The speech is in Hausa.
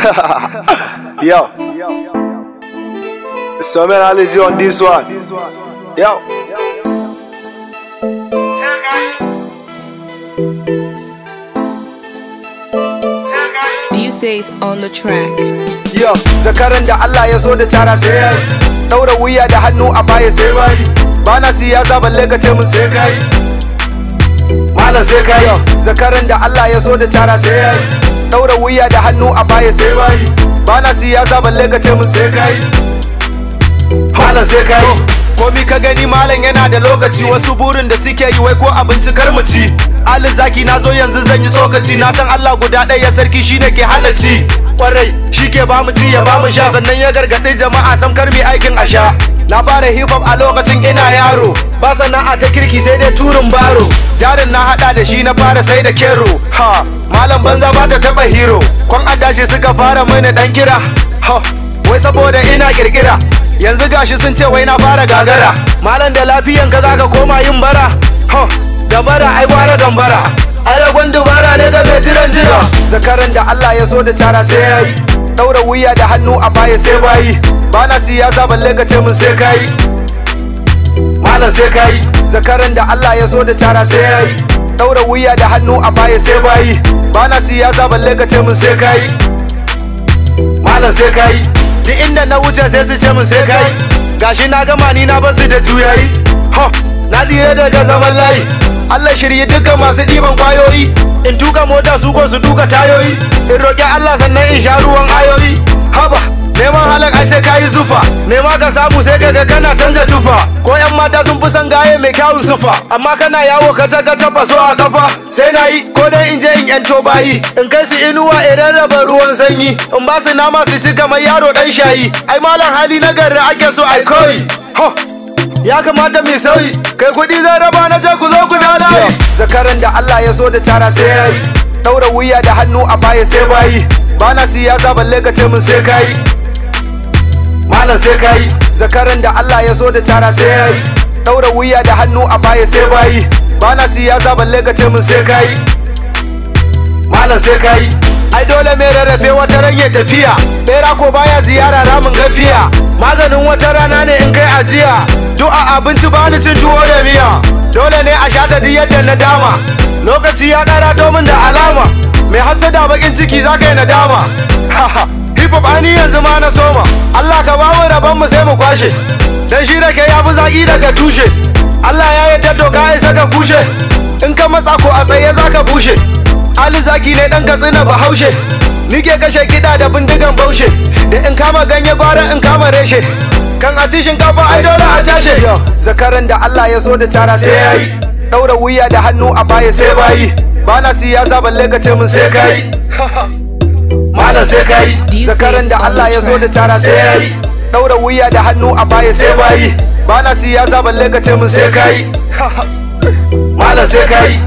Yo. It's Ali G on this one. Yo. Deuces on the track. Yo, zakaran da Allah ya so da cara sai yayi. Daura wuya da hannu a baya sai bayi. Bana siyasa balle ka ce mun sai kai. Malam sai kai. Yo, zakaran da Allah ya so da cara sai yayi. Daura wuya da hannu a baya sai bayi. Bana siyasa balle ka ce mun sai kai. Malam sai kai. Komi ka gani malam yana da lokaci, wasu burin da suke yi wai ko abinci kar mu ci. Ali Zaki nazo yanzu zan yi tsokaci, na san Allah guda ɗaya sarki shine ke hana ci. Kwarai shi ke bamu ci ya bamu sha, sannan ya gargaɗi jama'a sam kar mu aikin asha. Na fara hip hop a lokacin ina yaro, ba sana'a ta kirki sai dai turin baro. Jarin na hada da shi na fara sai da kero. Ha, malam banza ba ta taba hero. Kwan adashi suka fara mini dan kira. Ha, wai saboda ina kirkira. Yanzu gashi sun ce wai na fara gagara. Malam da lafiyan ka zaka koma yin bara. Ha, da bara ai gwara gambara. Ai ragon dubara ne ga mai jiran jira. Zakaran da Allah ya so da cara sai yayi. Daura wuya da hannu a baya sai bayi. Bana siyasa balle ka ce mun sai kai. Malam sai kai. Zakaran da Allah ya so da cara sai yayi. Daura wuya da hannu a baya sai bayi. Bana siyasa balle ka ce mun sai kai. Malam sai kai. Duk inda na wuce sai su ce mun sai kai. Gashi na gama ni na basu da juyayi. Ha, na tsira daga zaman layi. Allah shirye duka masu ɗiban kwayoyi. In tuka mota su ko su tuka tayoyi. In roƙi Allah sannan in sha ruwan ayoyi. Haba, neman halak ai sai kayi zufa. Nema ka samu sai kaga kana canza tufa. Ko yan mata sun fi son gaye mai kyawun sufa. Amma kana yawo kaca kaca faso a kafa. Sai na yi ko dai in je in yanto bayi. In kai su inuwa in rarraba ruwan sanyi. In ba su nama su ci kamar yaro dan shayi. Ai malam hali na gari ake so ai koyi. Ho, ya kamata mu sauyi. Kai kuɗi zan raba na je ku zo ku zalayi. Zakaran da Allah ya so da cara sai yayi. Daura wuya da hannu a baya sai bayi. Bana siyasa balle ka ce mun sai kai. Malam sai kai. Zakaran da Allah ya so da cara sai yayi. Daura wuya da hannu a baya sai bayi. Bana siyasa balle ka ce mun sai kai. Malam sai kai. Ai dole mai rarrafe wata ran ya tafiya. Bera ko baya ziyara ramin gafiya. Maganin wata rana ne in kai ajiya. Du'a abinci bani cin tuwo da miya. Dole ne a shata duk yadda na dama. Lokaci ya kara domin da alama. Mai hasada bakin ciki za ka yi nadama. Hip hop ani yanzu ma na soma. Allah ka ba mu rabon mu sai mu kwashe. Dan shi rake ya fi zaki daga tushe. Allah ya yarda to ka isa ka kushe. In ka matsa ko a tsaye za ka bushe. Ali Zaki ne dan Katsina Bahaushe. Ni ke kashe kiɗa da bindigan baushe. Da in kama ganye gwara in kama reshe. Kan a ci shinkafa ai dole a tashe. Zakaran da Allah ya so da cara sai yayi. Daura wuya da hannu a baya sai bayi. Bana siyasa balle ka ce mun sai kai. Malam sai kai. Zakaran da Allah ya so da cara sai yayi. Daura wuya da hannu a baya sai bayi. Bana siyasa balle ka ce mun sai kai. Malam sai kai.